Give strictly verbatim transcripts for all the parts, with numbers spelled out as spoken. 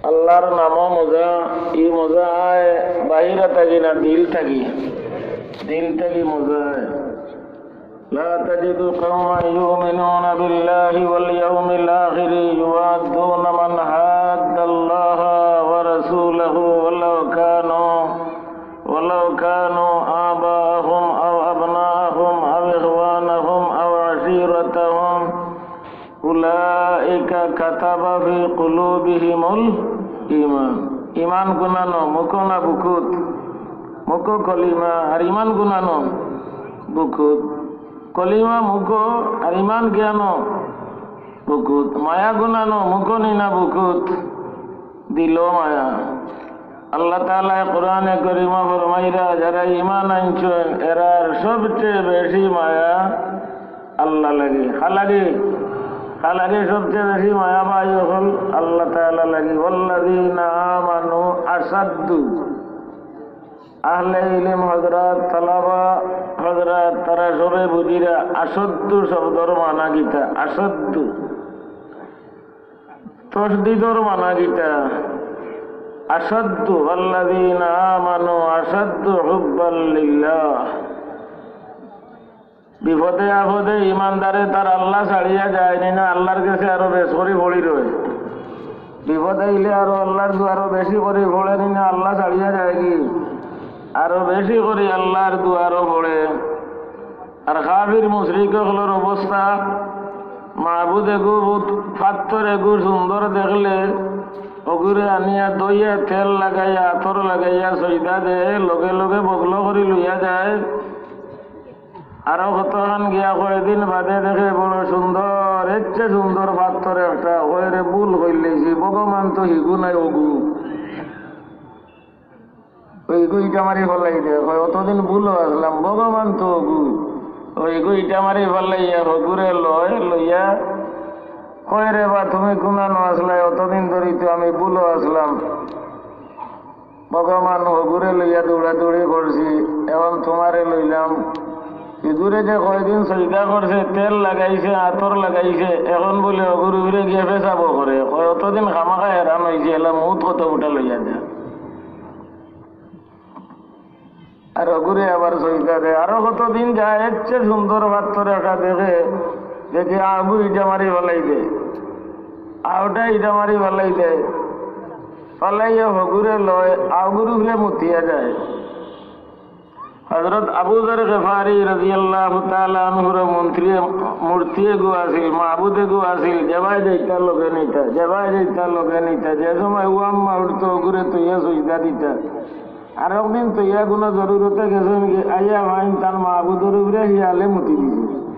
আল্লাহর নামো মজা, ই মজা আয় বাহিরা থাকি না, দিল থাকি? দিল থাকি মজা আয়। لا تجد قوما يؤمنون بالله واليوم الآخر يوادون من حاد الله ورسوله ولو كانوا، ولو كانوا آباءهم أو أبناءهم أو إخوانهم أو عشيرتهم أولئك كتب في قلوبهم الإيمان। ইমান গুনানো মুখো না বুকুত? মুখো কলিমা, আর ইমান গুনানো বুকুত। কলিমা মুখো, আর ইমান জ্ঞানো বুকুত। মায়া গুনানো মুখো নি না বুকুত? দিলো মায়া। আল্লাহ তাআলায় কোরআনে করিমো ফরমাইরা, যারা ইমান আনছইন, এরার সবচেয়ে বেশি মায়া আল্লাহ লাগি। কার লাগি? কার লাগি সবচেয়ে বেশি মায়া ভাই অকল? আল্লাহ তাআলা লাগি। والذين آمنوا أشد। আহলে ইলম হযরত, তালাবা হযরত, তারা সবে বুঝিরা আশাদ্দু শব্দর মানা কিতা? আশাদ্দু। তশদিদর মানা কিতা? আশাদ্দু, والذين آمنوا أشد حبا لله। বিপদে আপদে ইমানদারে তার আল্লাহ ছাড়িয়া যায়নি না, আল্লাহর গেছে আরো বেশ করি পড়ি রয়। বিপদ আইলে আরো আল্লাহর দুয়ারো বেশি করি পড়েনি না, আল্লাহ ছাড়িয়া যায়গি? আরো বেশি করি আল্লাহর দুয়ারো পড়ে। আর কাফির মুশরিক অকলর অবস্থা, মাবুদ এগু বুত, পাত্থর এগু সুন্দর দেখলে, অগুরে আনিয়া ধইয়া তেল লাগাইয়া, আতর লাগাইয়া সইদা দে, লগে লগে বগলো করি লইয়া যায়। আরো কতখান গিয়া কয়দিন বাদে দেখে বড় সুন্দর, এর চেয়ে সুন্দর পাত্থর একটা, কয় রে ভুল কইলাইছি, ভগবান তো হিগু নায় অগু। অইগু ইটা মারি ফালাই দে, কয়, অতদিন ভুলো আছলাম, ভগবান তো অগু। অইগু ইটা মারি ফালাইয়া হগুরে লয়, লইয়া কয়, রে বা, তুমি গুনানো আছলায়, অতদিন ধরি তো আমি ভুলো আছলাম। ভগবান হগুরে লইয়া দৌড়াদৌড়ি করছি, এখন তুমারে লইলাম। হিগুরে যে কয়দিন সইদা করছে, তেল লাগাইছে, আতর লাগাইছে, এখন বুলে হগুর উপরে গিয়া পেশাবো করে। কয়, অতদিন খামাখা হেরান অইছি, এলা মউত কত ফুটা লইয়া দে। আর অগুরে আবার সইদা দে। আরো কতদিন যায়, এর চেয়ে সুন্দর পাত্থর একটা দেখে, দেখে আগু ইটা মারি ফালাই দে, আওটা ইটা মারি ফালাই দে, ফালাইয়া হগুরে লয়, আগুর উপরে মুতিয়া যায়। হযরত আবু যর গিফারি রাদিয়াল্লাহু তাআলা আনহুর মন্ত্রী, মূর্তি এগু আছিল, মাবুদ এগু আছিল, যেবায় যাইতা লগে নিতা, যেবায় যাইতা লগে নিতা, যে সময় উয়াম্মা উঠতো, অগুরে তইয়া সইদা দিতা। আর একদিন তইয়া কুনু জরুরতে গেছইন গি, আইয়া ভাইন তান মাবুদর উপরে হিয়ালে মুতি দিছে।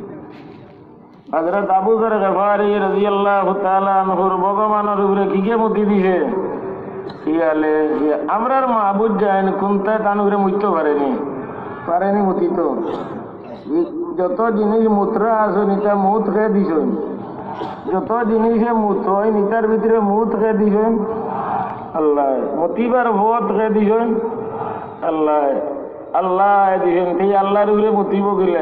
হযরত আবু যর গিফারি রাদিয়াল্লাহু তাআলা আনহুর ভগবানর উপরে কিগে মুতি দিছে? হিয়ালে। হিয়া-, আমরার মাবুদ যাইন কুন্তায় তান উপরে মুততো পারেনি? পারেনি মুতিতো। ই যত জিনিস মুতরা আছে, নিতা মউত কে দিছইন। যত জিনিসে মুতইন, নিতার ভিতরে মউত কে দিছইন? আল্লায়। মুতিবার পথ কে দিছইন? আল্লায়। আল্লায় দিছইন। তে আল্লাহর উপরে মুতিবো কিলা?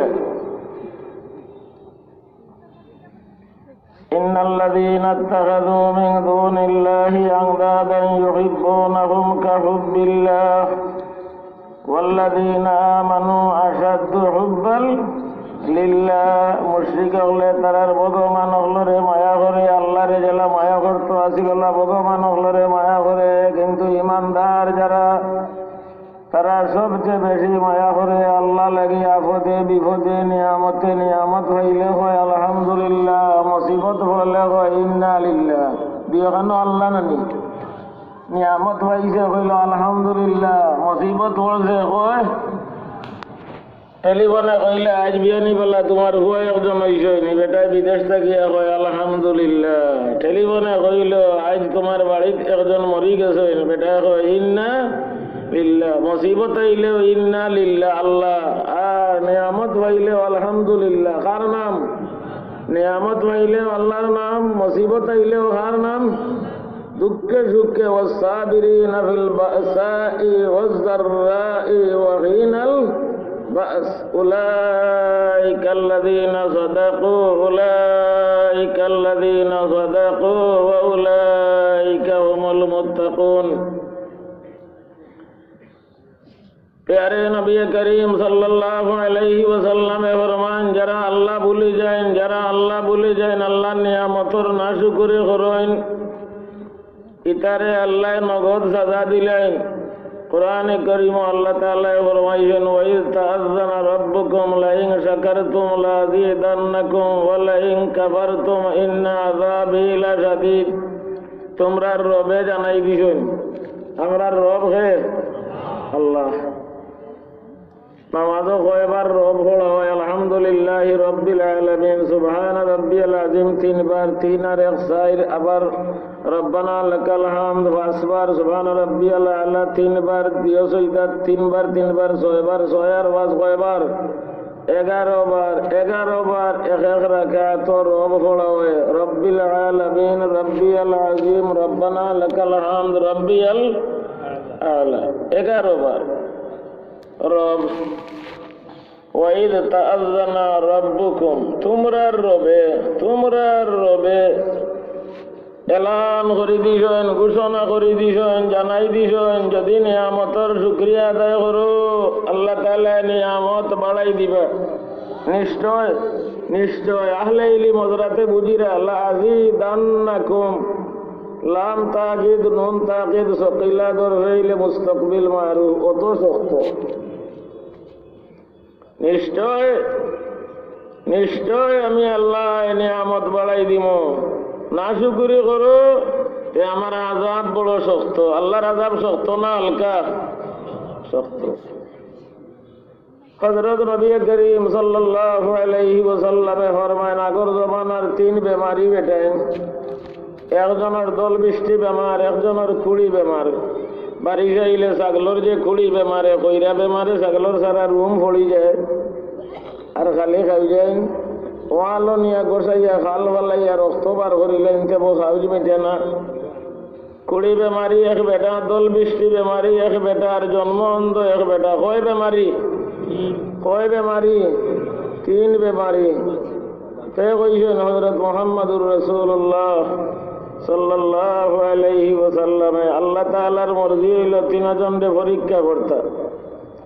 إن الذين اتخذوا من دون الله أندادا يحبونهم كحب الله والذين آمنوا أشد حبا لله। মুশরিক অকলে তারার ভগবান অকলরে মায়া করে, আল্লাহরে যেলা মায়া করতো আছিল, অলা ভগবান অকলরে মায়া করে, কিন্তু ইমানদার যারা, তারা সবচেয়ে বেশি মায়া করে আল্লাহ লাগি। আপদে বিপদে, নিয়ামতে, নিয়ামত পাইলে কয় আলহামদুলিল্লাহ, মুসিবত পড়লে কয় ইন্না লিল্লাহ। দুইখানো আল্লাহ নানি? নিয়ামত পাইছে কইলো আলহামদুলিল্লাহ, মুসিবত পড়ছে কয়। টেলিফোনে কইলে, "আইজ বিয়ানি বেলা তুমার পুয়া একজন আইছইন নি?" বেটায় বিদেশ থাকিয়া কয়, "আলহামদুলিল্লাহ।" টেলিফোনে কইলো, "আইজ তুমার বাড়িত একজন মরি গেছইন নি?" বেটায় কয়, "ইন্না লিল্লাহ।" মুসিবত আইলেও ইন্না লিল্লাহ, আল্লাহ। আর নিয়ামত পাইলেও আলহামদুলিল্লাহ। কার নাম? নিয়ামত পাইলেও আল্লাহর নাম, মুসিবত আইলেও কার নাম? দুঃখে সুখে, والصابرين في البأساء والضراء وحين البأس أولئك الذين صدقوا أولئك الذين صدقوا وأولئك هم المتقون। پیارے نبی کریم صلی اللہ علیہ وسلم فرمائن، যারা আল্লাহ ভুলি যাইন, যারা আল্লাহ ভুলি যাইন, আল্লাহর নিয়ামতর নাশুকরি করইন, ইতারে আল্লায় নগদ সাজা দিলাইন। কোরআনে করিমো আল্লাহ তাআলায় ফরমাইছইন, "ওয়াইজ তাআজ্জানা রাব্বুকুম লাইন শাকারতুম লাযিদান্নাকুম ওয়া লাইন কাফারতুম ইন্না আযাবি লাশাদীদ।" তুমরার রবে জানাই দিছইন, আমরার রব কে? আল্লাহ। নামাজো কয়বার রব পড়া অয়? আলহামদুলিল্লাহি রাব্বিল আলামিন, সুবহানা রাব্বিয়াল আযীম তিনবার, তিন আর এক চাইর, আবার রব্বানা লাকাল হামদ পাঁচবার, সুবহানা রাব্বিয়াল আলা তিনবার, দিও সইদাত তিনবার, তিনবার ছয়বার, ছয় আর পাঁচ কয়বার? এগারো বার, এগারো বার এক এক রাকাতো রব পড়া অয়, রব্বিল আলামিন, রাব্বিয়াল আযীম, রব্বানা লাকাল হামদ, রাব্বিয়াল আলা, এগারো বার। রব, ওয়াইদ তাআজ্জানা রাব্বুকুম, তুমরার রবে, তুমরার রবে এলান করি দিছইন, ঘোষণা করি দিছইন, জানাই দিছইন, যদি নিয়ামতর শুকরিয়া আদায় করো, আল্লাহ তাআলায় নিয়ামত বাড়াই দিবা। নিশ্চয়, নিশ্চয়। আহলে ইলিম হযরতে বুঝিরা, লাযিদান্নাকুম। লাম তাকিদ, নুন তাকিদ, সকিলা ধরলে মুস্তাকবিল মারুফ, অত শক্ত। নিশ্চয়, নিশ্চয় আমি আল্লায় নিয়ামত বাড়াই দিমু। নাশুকরি করো, তে আমার আযাব বড় শক্ত। আল্লাহর আযাব শক্ত না হালকা? শক্ত। হযরত নবী করিম সাল্লাল্লাহু আলাইহি ওয়াসাল্লামে ফরমাইন, আগর জমানার তিন বেমারি বেটাইন, একজনর দল বৃষ্টি বেমার, একজনর কুড়ি বেমার। বারিশ আইলে ছাগলর যে কুড়ি বেমারে, কইরা বেমারে ছাগলর সারা রুম ফড়ি যায়, আর খালি খাই যায়। ওয়ালো নিয়া গোসাইয়া খাল ফালাইয়া রক্ত বার করিলে ইনতে বউ খাউজ মিটে না। কুড়ি বেমারি এক বেটা, দল বৃষ্টি বেমারি এক বেটা, আর জন্ম অন্ধ এক বেটা। কয় বেমারি? কয় বেমারি? তিন বেমারি। তে কইছইন হযরত মুহাম্মাদুর রাসূলুল্লাহ সাল্লাল্লাহু আলাইহি ওয়াসাল্লামে, আল্লাহ তাআলার মর্জি অইলো তিনজনরে পরীক্ষা করতা।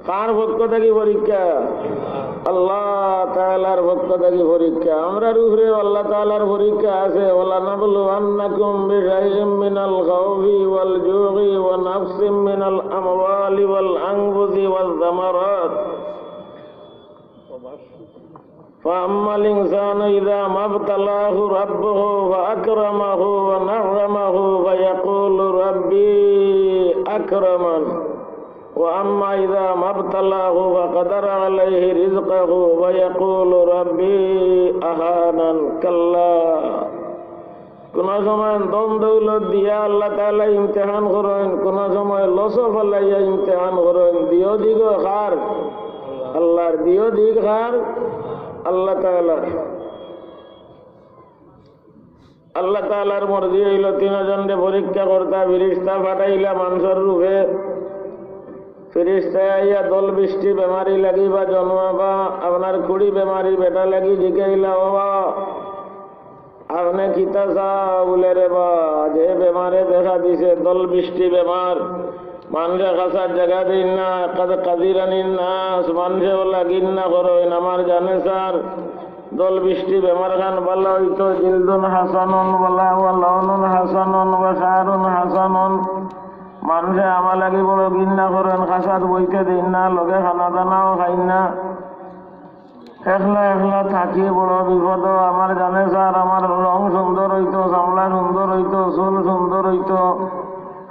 কার পক্ষ থাকি পরীক্ষা? আল্লাহ তাআলার পক্ষ থাকি পরীক্ষা। আমরার উপরেও আল্লাহ তাআলার পরীক্ষা আছে। ওয়ালানাবলুওয়ান্নাকুম বিশাইইম মিনাল খাউফি ওয়াল জুই ওয়া নাকসিম মিনাল আমওয়ালি ওয়াল আনফুসি ওয়াজ জামারাত। فأما الإنسان إذا ما ابتلاه ربه فأكرمه ونعمه فيقول ربي أكرمن وأما إذا ما ابتلاه فقدر عليه رزقه فيقول ربي أهانن كلا। কোন সময় ধন দৌলত দিয়া আল্লাহ তাআলা ইমতিহান করইন, কোন সময় লসো ফালাইয়া ইমতিহান করইন। দিও দিগো কার? আল্লাহর। দিও দিগ কার? আল্লাহ তাআলার। আল্লাহ তাআলার মর্জি অইলো তিনজনরে পরীক্ষা করতা। ফিরিস্তা পাঠাইলা মানষর রূপে। ফিরিস্তায় আইয়া দল বৃষ্টি বেমারি লাগি বা জন্মাবা, আপনার কুড়ি বেমারি বেটা লাগি জিকাইলা, "ও বা, আপনে কিতা চাও?" বুলে, "রে বা, যে বেমারে দেখা দিছে, দল বৃষ্টি বেমার, মানষে খাসার জাগা দেইন না, কাদ কাদিরানিন নাস, মানষে ওলা ঘিন্না করইন, আমার জানে স্যার, দল বৃষ্টি বেমার খান বালা অইতো, জিলদুন হাসানুন বালা, ওয়া লাউনুন হাসানুন, ওয়া শাআরুন হাসানুন।" মানষে আমার লাগি বড় ঘিন্না করইন, খাসাত বইতে দেইন না, লগে খানা দানাও খাইন না। একলা একলা থাকি বড় বিপদ, আমার জানে স্যার, আমার রং সুন্দর অইতো, চামড়া সুন্দর অইতো, চুল সুন্দর অইতো।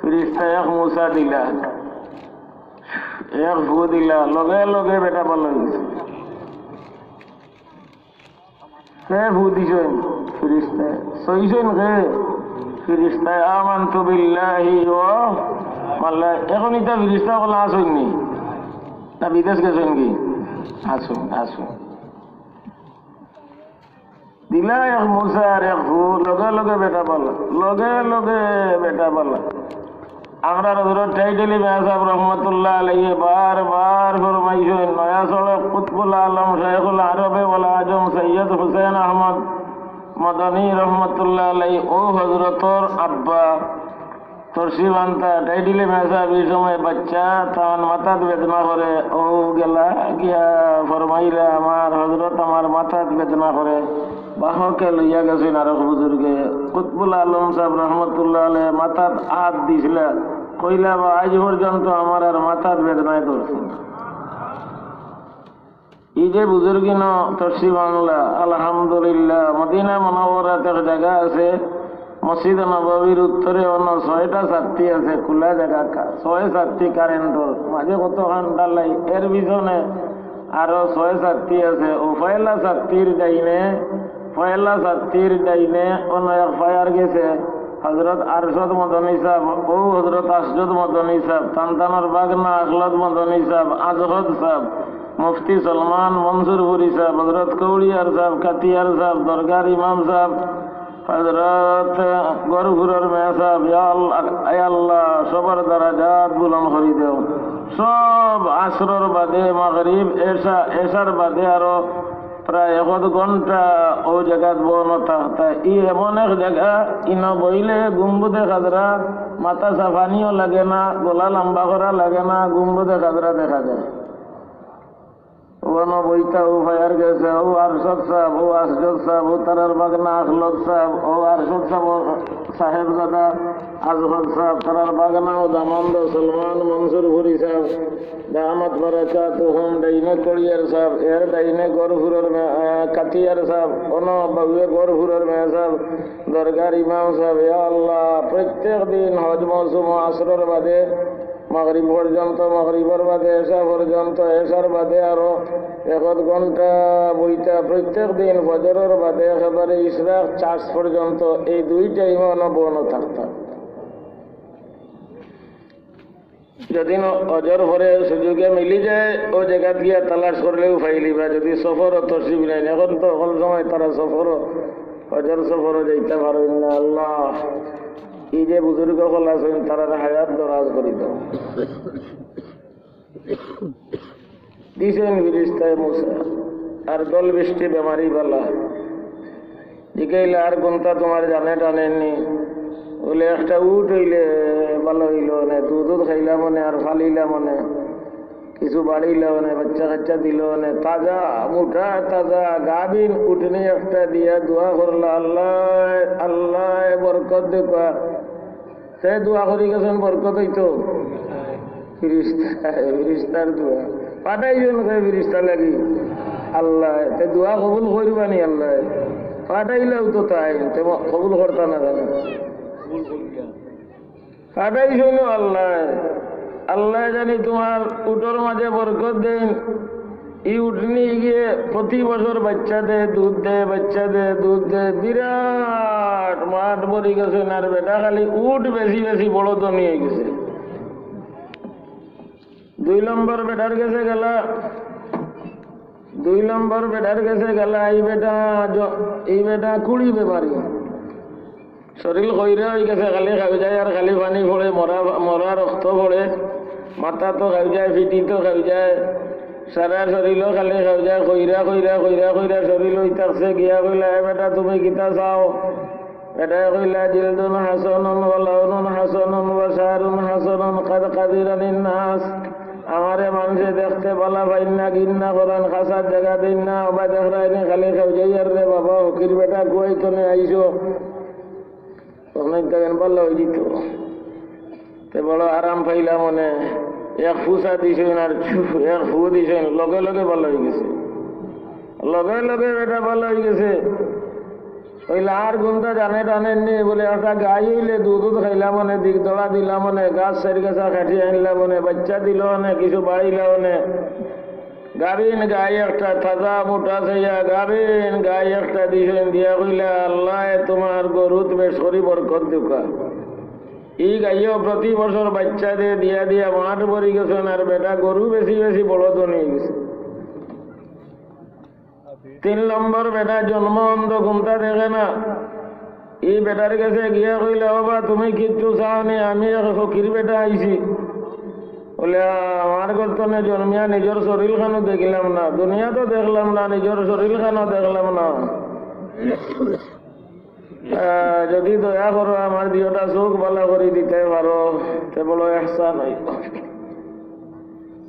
ফিরিস্তা এক মুছা দিলা, এক ফু দিলা, লগে লগে বেটা পালন অইছে। কে ফু দিছইন? ফিরিস্তায়। সইছইন কে? ফিরিস্তায়। আমানতু বিল্লাহি ওয়া মালা-, এখন ইতা ফিরিস্তা অকল আছইন নি? না বিদেশ গেছইন কি? আছইন, আছইন। দিলা এক মুছার এক ফু, লগে লগে বেটা পালা, লগে লগে বেটা পালা। আমরার হযরত টাইটলি মিয়া সাহেব রহমতুল্লাহ আলাইহি বারবার ফরমাইছইন, নয়া সড়ক কুতবুল আলম শাইখুল আরবে ওয়াল আজম সৈয়দ হুসেন আহমদ মদনী রহমতুল্লাহ আলাইহি, অউ হযরতর আব্বা, তরশিব আনতা, টাইডিলে মেসাব, ই সময় বাচ্চা তান মাথাত বেদনা করে, ও গেলা গিয়া ফরমাইলা, "আমার হজরত, আমার মাথাত বেদনা করে।" বাহকে লইয়া গেছইন আরক বুজুর্গে, কুতবুল আলম সাহেব রহমতুল্লাহ আলাইহি মাথাত আত দিছিলা, কইলা, "বা, আইজ পর্যন্ত আমার আর মাথাত বেদনায় ধরছে না।" ই যে বুজুর্গিন তশরিফ আনলা, আলহামদুলিল্লাহ। মদিনা মুনাওয়ারাত এক জাগা আছে, মসজিদে নববীর উত্তরে অনো ছয়টা ছাত্তি আছে, খোলা জাগা, কা-, ছয় ছাত্তি কারেন্টর, মাঝে কতখান ঢালাই, এর পিছনে আরো ছয় ছাত্তি আছে। ও পয়লা ছাত্তির ডাইনে, পয়লা ছাত্তির ডাইনে অনো এক ফায়ার গেছে, হজরত আরশদ মদনী সাহেব, ও হজরত আশজদ মদনী সাহেব, তানতানোর বাগনা আখলদ মদনী সাহেব, আজহদ সাহেব, মুফতি সলমান মনসুরপুরি সাহেব, হজরত কৌড়িয়ার সাহেব, কাতিয়ার সাহেব, দরগার ইমাম সাহেব, হজরত গরুপুরর মেয়া সাহেব, ইয়া আল্লাহ, আয় আল্লাহ, সবার দারাজাত বুলন্দ করি দেও। সব আসরর বাদে মাগরিব, এশা, এশার বাদে আরো প্রায় এক আধ ঘন্টা ও জাগাত বওয়ানো থাকতা। ই এমন এক জাগা, ইনো বইলে গুম্বুদে খাজরা, মাথা চাপানিও লাগে না, গলা লম্বা করা লাগে না, গুম্বুদে খাজরা দেখা যায়। অনো বইতা ও ফায়ার গেছে, ও আরশদ সাহেব, ও আশজদ সাহেব, ও তারার বাগনা আখলদ সাহেব, ও আরশদ সাহেব, ও সাহেবজাদা আজহদ সাহেব, তারার বাগনা ও দামান্দ সলমান মনসুরপুরি সাহেব, দামাত বারাকাতুহুম, ডাইনে কড়িয়ার সাহেব, এর ডাইনে গরুপুরর মে-, আহ, কাতিয়ার সাহেব, অনো বাউয়ে গরুপুরর মেয়া সাহেব, দরগার ইমাম সাহেব। ইয়া আল্লাহ, প্রত্যেক দিন হজ মৌসুম আসরর বাদে মাগরিব পর্যন্ত, মাগরিবর বাদে এশা পর্যন্ত, এশার বাদে আরো এক আধ ঘন্টা বইতা, প্রত্যেক দিন ফজরর বাদে একেবারে ইশরাক চাষ পর্যন্ত, এই দুই টাইমে অনো বওয়ানো থাকতা। যদি ন-, অজর পরে সুযোগে মিলি যায়, ও জাগাত গিয়া তালাশ করলেও পাইলিবা। যদি সফরো তশরিফ নেইন, এখন তো হকল সময় তারা সফরো, অজর সফরো যাইতা পারইন না। আল্লাহ, ই যে বুজুর্গ অকল আছইন, তারার হায়াত দরাজ করি দেও। দিছইন ফিরিস্তায় মুসা, আর দল বিশটি বেমারি বালা। জিকাইলা, "আর কুনতা তুমার জানে টানে নি?" বলে, "একটা উট অইলে ভালা অইলো অনে, দুধ দুধ খাইলাম অনে, আর ফালিলাম অনে, কিছু বাড়িলাম অনে, বাচ্চা কাচ্চা দিলো অনে, তাজা, মোটা, তাজা, গাভিন উটনি একটা দিয়া দোয়া করলা, 'আল্লায়, আল্লায় বরকত দেউক্কা।'" তে দোয়া করি গেছইন, বরকত অইতো। ফিরিস্তা, ফিরিস্তার দোয়া। পাঠাইছইন কে ফিরিস্তা লাগি? আল্লায়। তে দোয়া কবুল করবা নি আল্লায়? পাঠাইলাও তো তাইন, তে ম-, কবুল করতা না কেনে? পাঠাইছইন আল্লায়। আল্লায় জানি তুমার উটর মাঝে বরকত দেইন। ই উটনি গিয়ে প্রতি বছর বাচ্চা দে, দুধ দে, বাচ্চা দে, দুধ দে, বিরাট মাঠ ভরি গেছে। আর বেটা খালি উট বেশি বেশি বড় ধনী অই গেছে। দুই নম্বর বেটার গেছে গেলা, দুই নম্বর বেটার গেছে গেলা, এই বেটা জ-, এই বেটা কুড়ি বেমারি। শরীল খইরা অই গেছে, খালি খাওজায় আর খালি পানি পড়ে, মরা, মরা রক্ত পড়ে, মাথাত খাওজায়, পিঠিত খাওজায়, সারা শরীলো খালি খাওজায়, খইরা, খইরা, খইরা, খইরা শরীল অই থাকছে। গিয়া কইলা, "এ বেটা, তুমি কিতা চাও?" বেটায় কইলা, "জিলদুন হাসানুন ওয়া লাউনুন হাসানুন ওয়া শাহরুন হাসানুন কাদ কাদিরানিন নাস।" আমারে মানষে দেখতে বালা পাইন না, ঘিন্না করইন, খাসার জাগা দেইন না, ওবা দেখরায়নি খালি খাওজাইয়ার রে বাবা, ফকির বেটা কুয়াই তনে আইছো। অনেক দেখেন বালা অই যিতো। তে বড় আরাম পাইলাম অনে, এক ফুসা দিছইন আর চু-, এক ফু দিছইন, লগে লগে বালা অই গেছে। লগে লগে বেটা বালা অই গেছে। অইলে আর কুনতা জানে টানে নি, বলে একটা গাই অইলে দুধ দুধ খাইলাম অনে, দিক দড়া দিলাম অনে, গাছ চাইর গাছা কাটি আনলাম অনে, বাচ্চা দিলো অনে, কিছু বাড়িলা অনে। গাভিন গাই একটা, তাজা মোটা চাইয়া গাভিন গাই একটা দিছইন, দিয়া কইলা, "আল্লায় তুমার গরুত বেশ করি বরকত দেউক্কা।" ই গাইও প্রতি বছর বাচ্চা দে, দিয়া দিয়া মাঠ ভরি গেছে, আর বেটা গরু বেশি বেশি বড় ধনী অই গেছে। তিন নম্বর বেটা জন্ম অন্ধ, কুনতা দেখে না। ই বেটার গেছে গিয়া কইলা, "ওবা, তুমি কিচ্ছু চাও নি, আমি এক ফকির বেটা আইছি।" বলে, "আমার ঘর তনে জন্মিয়া নিজর শরীল খানো দেখলাম না, দুনিয়া তো দেখলাম না, নিজর শরীল খানো দেখলাম না।" আহ, যদি দয়া করো, আমার দুইটা চোখ ভালা করি দিতে পারো, তে বড় এহসান অইবো।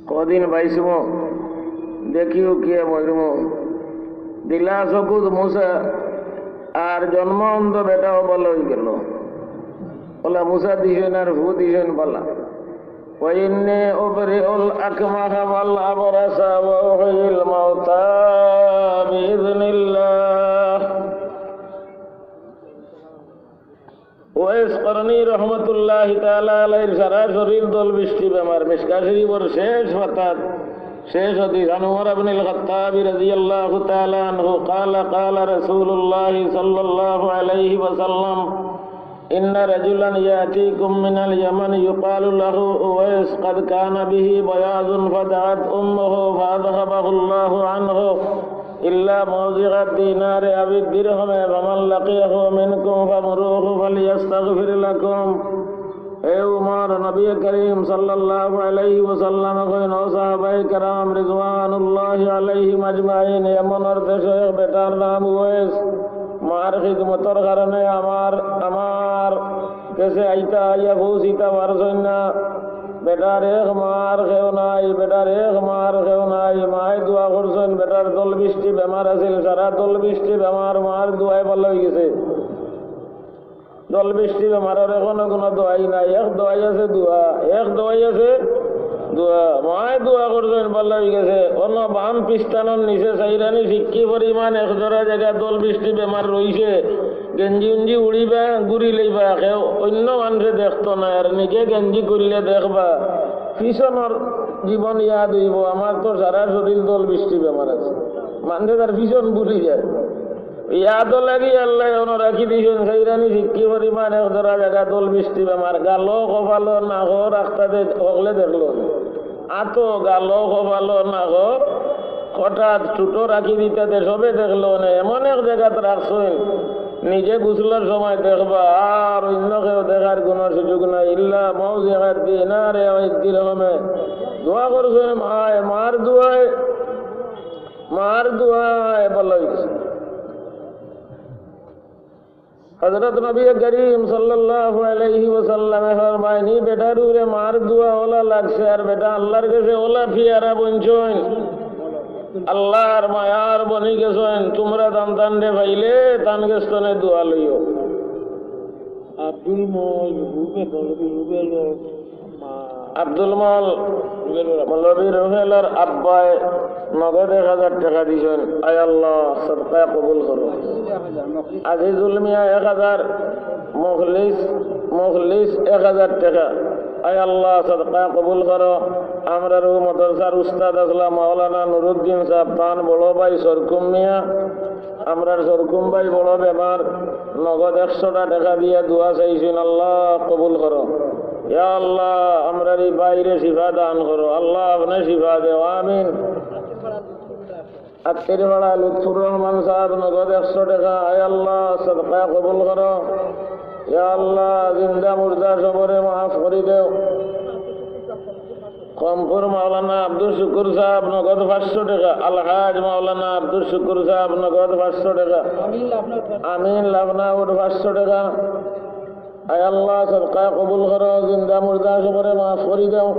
কদিন বাইচমু, দেখিও কিয়া মরমু। দিলা চকুত মুছা, আর জন্ম অন্ধ বেটাও ভালা অইগেলো। অলা মুছা দিছইন আর ফু দিছইন ভালা। وإني أبرئ الأكمه والأبرص وأحيي الموتى بإذن الله. ওয়েস করনী রহমতুল্লাহি তাআলা আলাইহির সারা শরীর দলবিষ্টি বেমার, মিশকা শরীফর শেষ পাতাত, শেষ হাদিস, عن عمر بن الخطاب رضي الله تعالى عنه قال: قال رسول الله صلى الله عليه وسلم: إن رجلا يأتيكم من اليمن يقال له أويس قد كان به بياض فدعت أمه فأذهبه الله عنه إلا موضع الدينار أو الدرهم فمن لقيه منكم فمروه فليستغفر لكم. এ উমর, নবী করিম সাল্লাল্লাহু আলাইহি ওয়াসাল্লাম কইন, ও সাহাবায়ে কেরাম রিদওয়ানুল্লাহি আলাইহিম আজমাইন, ইয়ামনর দেশো এক বেটার নাম উয়েস। মার খিদমতর কারণে আমার, আমার গেছে আইতা, আইয়া পৌঁছিতা পারছইন না। বেটার এক মার কেউ নাই, বেটার এক মার কেউ নাই। মায় দোয়া করছইন, বেটার দলবিষ্টি বেমার আছিল, সারা দলবিষ্টি বেমার মার দোয়ায় ভালা অইগেছে। দলবিষ্টি বেমারর এখনো কুনু দোয়াই নাই, এক দোয়াই আছে দোয়া, এক দোয়াই আছে দোয়া। মায় দোয়া করছইন, ভালা অইগেছে। অনো বাম পিস্তানর নিচে চাইরানি ফিক্কি পরিমাণ এক জোড়া জাগা দলবিষ্টি বেমার রইছে। গেঞ্জি উঞ্জি উড়িবা, গুড়ি লইবা, কেউ অইন্য মানষে দেখতো নায়, আর নিজে গেঞ্জি খুললে দেখবা, পিছনর জীবন ইয়াদ অইবো, আমার তো সারা শরীর দলবিষ্টি বেমার আছে। মানষে তার পিছন ভুলি যায়। ইয়াদও লাগি আল্লায় অনো রাখি দিছইন, চাইরানি ফিক্কি পরিমাণ এক জোড়া জাগা দলবিষ্টি বেমার, গালো, কপালো, নাকো রাখতা দে, হকলে দেখলো। আতো, গালো, কপালো, নাকো, হঠাৎ ঠুটো রাখি দিতা দে, সবে দেখলো অনে। এমন এক জাগাত রাখছইন, নিজে গোসলর সময় দেখবা, আর অইন্য কেউ দেখার কুনু সুযোগ নাই। إلا موضع الدينار أو الدرهم। দোয়া করছইন, মায়, মার দোয়ায়, মার দোয়ায় ভালা অইগেছে। হযরত নবী করিম সাল্লাল্লাহু আলাইহি ওয়াসাল্লামে ফরমাইন, ই বেটার উপরে মার দোয়া অলা লাগছে, আর বেটা আল্লার গেছে অলা পিয়ারা বনছইন, আল্লার মায়ার বনি গেছইন। তুমরা তান তানরে পাইলে তান গেছ থনে দোয়া লইও। আব্দুল মল, রুবেল, রুবেল, আব্দুল মল, মৌলভী রুহেলর আব্বায় নগদ এক হাজার টেকা দিছইন। আয় আল্লাহ, সদকায় কবুল করো। আজিজুল মিয়া এক হাজার, মুখলিস, মুখলিস এক হাজার টেকা। আয় আল্লাহ, সদকায় কবুল করো। আমরার অউ মাদ্রাসার উস্তাদ আছলা মাওলানা নুরুদ্দিন সাব, তান বড় ভাই সরকুম মিয়া, আমরার সরকুম ভাই বড় বেমার, নগদ একশোটা টেকা দিয়া দোয়া চাইছইন, আল্লাহ কবুল করো। ইয়া আল্লাহ, আমরার ই ভাইরে শিফা দান করো, আল্লাহ আপনে শিফা দেও, আমিন। আত্তিরপাড়া লুৎফুর রহমান সাব নগদ একশো টেকা, আয় আল্লাহ সদকায় কবুল করো। ইয়া আল্লাহ, জিন্দা মুর্দা সবরে মাফ করি দেও। কমপুর মাওলানা আব্দুল শুকুর সাব নগদ পাঁচশো টেকা, আলহাজ মাওলানা আব্দুল শুকুর সাব নগদ পাঁচশো টেকা, আমিন লাফনাউট পাঁচশো টেকা। আয় আল্লাহ, সদকায় কবুল করো, জিন্দা মুর্দা সবরে মাফ করি দেও।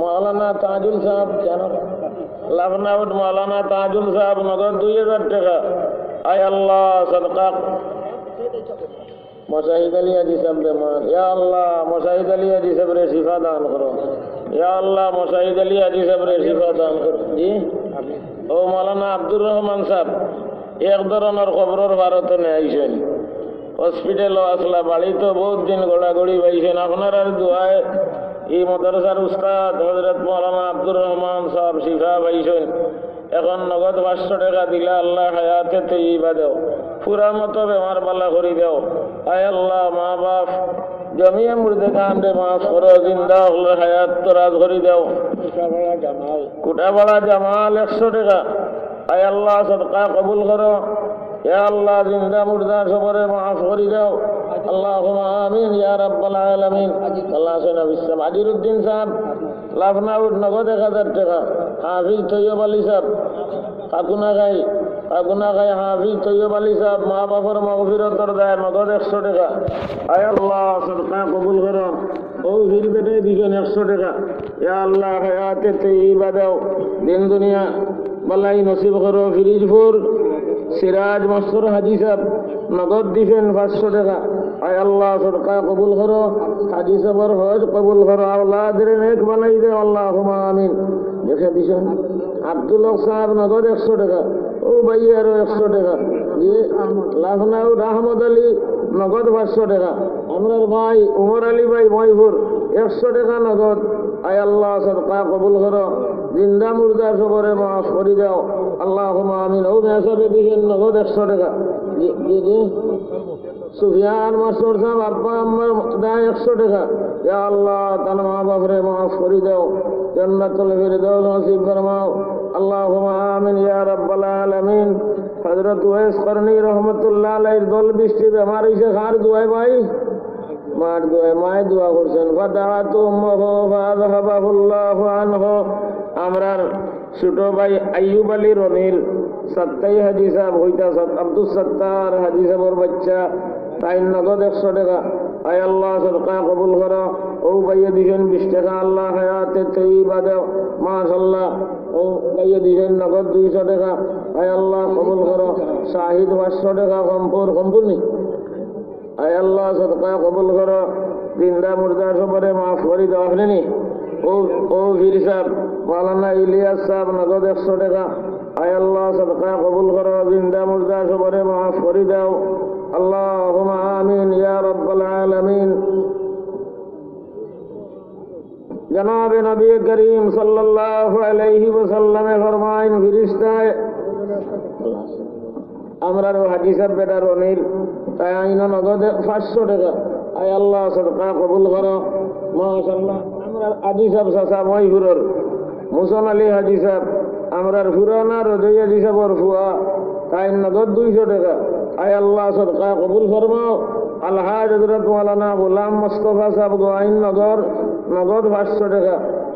মাওলানা তাজুল সাব, কেন? লাফনাউট মাওলানা তাজুল সাব নগদ দুই হাজার টেকা। আয় আল্লাহ, সদকা মুজাহিদ আলী হাজি সাব বেমার। ইয়া আল্লাহ, মুজাহিদ আলী হাজি সাবরে শিফা দান করো। ইয়া আল্লাহ, মুজাহিদ আলী হাজি সাবরে শিফা দান করো। জি? ও মাওলানা আব্দুর রহমান সাব, এক ধরনর কবরর ভারত নিয়া আইছইন। হসপিটালো আছলা, বাড়িত বউত দিন গড়াগড়ি পাইছইন। আপনারার দোয়ায় ই মাদ্রাসার উস্তাদ হযরত মাওলানা আব্দুর রহমান সাব শিফা পাইছইন। এখন নগদ পাঁচশো টেকা দিলা, আল্লাহ হায়াতে তৈয়বা দেও, পুরা মতো বেমার বালা করি দেও। আয় আল্লাহ, মা বাপ, জমিয়ে মুর্দেগানরে মাফ করো, জিন্দা অকলর হায়াত দরাজ করি দেও। কুটাপাড়া জামাল একশো টেকা, আয় আল্লাহ, সদকায় কবুল করো। ইয়া আল্লাহ, জিন্দা মুর্দা সবরে মাফ করি দেও। আল্লাহুম্মা আমিন ইয়া রাব্বাল আলামিন। আল্লাহ হাসান আবিস সাব, আজিরুদ্দিন সাব, লাফনাউট নগদ এক হাজার টেকা, হাফিজ তৈয়ব আলী সাব, কাকুনাগাই, আপনার ভাই হাফিজ তৈয়ব আলী সাহেব, মা বাবার মাগফিরতর দায় নগদ একশো টাকা। আয় আল্লাহ, সদকা কবুল করো। ও পীর বেটায় দিছইন একশো টাকা। ইয়া আল্লাহ, হায়াতে তৈয়বা দাও, দিন দুনিয়া বালাই নসিব করো। ফিরিজপুর সিরাজ মাস্টার হাজি সাহেব নগদ দিছইন পাঁচশো টাকা। আয় আল্লাহ, সদকা কবুল করো, হাজি সাহেবর হজ কবুল করো, আওলাদরে নেক বানাই দেও, আল্লাহুম্মা আমিন। দেখে দিছইন আব্দুল হক সাহেব নগদ একশো টাকা। ও ভাই আরো একশো টাকা। জি, লাখনাউর আহমদ আলী নগদ পাঁচশো টাকা। আমরার ভাই উমর আলী ভাই ময়পুর একশো টাকা নগদ। আয় আল্লাহ, সদকা কবুল করো, জিন্দা মুর্দা সবরে মাফ করি দাও, আল্লাহুম্মা আমিন। ও মেসাবে দিছইন নগদ একশো টাকা। জি, জি, জি। সুফিয়ান মাস্টার সাহেব, আব্বা আম্মার দায় একশো টাকা। ইয়া আল্লাহ, তান মা বাপরে মাফ করি দাও, জান্নাতুল ফিরদাউস নসিব ফরমাও। আল্লাহুম্মা আমিন ইয়া রাব্বাল আলামিন। হযরত ওয়েস করনী রহমতুল্লাহ আলাইহির দল বৃষ্টি বেমার অইছে, কার দোয়ায় ভাই? মার দোয়ায়, মায় দোয়া করছইন। ফাদাআত উম্মুহু ফাআযহাবাহুল্লাহু আনহু। আমরার ছোট ভাই আইয়ুব আলী রনির সাত্তাই হাজি সাহেব, হইতা সাত-, আব্দুস সাত্তার হাজি সাহেবর বাচ্চা, তাইন নগদ একশো টাকা। আয় আল্লাহ, সদকা কবুল করো। ও ভাইয়ে দিছইন বিশ টাকা, আল্লাহ হায়াতে তৈয়বা দেও। মাশাআল্লাহ। ও ভাইয়ে দিছইন নগদ দুইশো টাকা। আয় আল্লাহ, কবুল করো। শাহিদ পাঁচশো টাকা, কমপুর, কমপুর নি? আয় আল্লাহ, সদকা কবুল করো, জিন্দা মুর্দা সবরে মাফ করি দাও। আপনি নি? ও, ও পীর সাহেব, মাওলানা ইলিয়াস সাহেব, নগদ একশো টাকা। আয় আল্লাহ, সদকা কবুল করো, জিন্দা মুর্দা সবরে মাফ করি দাও। আল্লাহুম্মা আমিন ইয়া রাব্বাল আলামিন। জনাবে নবী করিম সাল্লাল্লাহু আলাইহি ওয়াসাল্লামে ফরমাইন, ফিরিস্তায় আমরার ও হাজি সাহেব বেটা রনির, তাইন নগদে পাঁচশো টাকা। আয় আল্লাহ, সদকা কবুল করো। মাশাআল্লাহ। আমরার হাজি সাহেব চাচা ময়পুরর, মুসন আলী হাজি সাহেব, আমরার পুরানা রজই হাজি সাহেবর ফুয়া, তাইন নগদ দুইশো টাকা। আয় আল্লাহ, সদকা কবুল ফরমাও। আলহাজ হযরত মাওলানা গোলাম মোস্তফা সাহেব গোয়াইন নগর, নগদ পাঁচশো টাকা।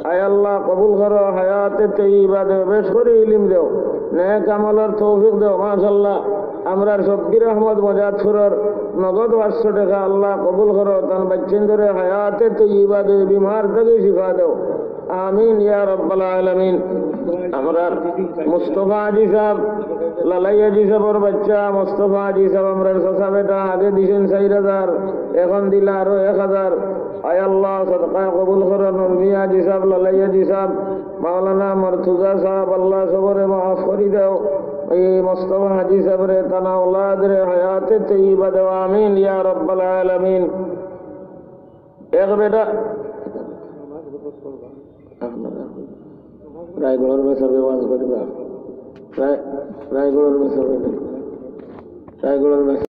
আয় আল্লাহ, কবুল করো, হায়াতে তৈয়বা দেও, বেশ করি ইলিম দেও, নেক আমলর তৌফিক দেও। মাশাআল্লাহ, আমরার শব্বির আহমদ মজাদপুরর নগদ পাঁচশো টাকা। আল্লাহ, কবুল করো, তান বাচ্চাইন্তরে হায়াতে তৈয়বা দেও, বিমার থাকি শিফা দেও। আমিন ইয়া রাব্বাল আলামিন। আমরার মুস্তফা হাজি সাহেব, লালাই হাজি সাহেবর বাচ্চা মুস্তফা হাজি সাহেব, আমরার চাচা বেটা, আগে দিছইন চাইর হাজার, এখন দিলা আরো এক হাজার। আয় আল্লাহ, সদকা কবুল করো। নরমি হাজি সাহেব, লালাই হাজি সাহেব, মাওলানা মর্তুজা সাহেব, আল্লাহ সবরে মাফ করি দাও। এই মুস্তফা হাজি সাহেবরে, তান আওলাদরে হায়াতে তৈয়বা দেও। আমিন ইয়া রাব্বাল আলামিন। এক বেটা রায়গড়র মেসাবে ওয়াজ করিবা। রায়-, রায়গড়র মেসাবে, রায়গড়র মেসাবে।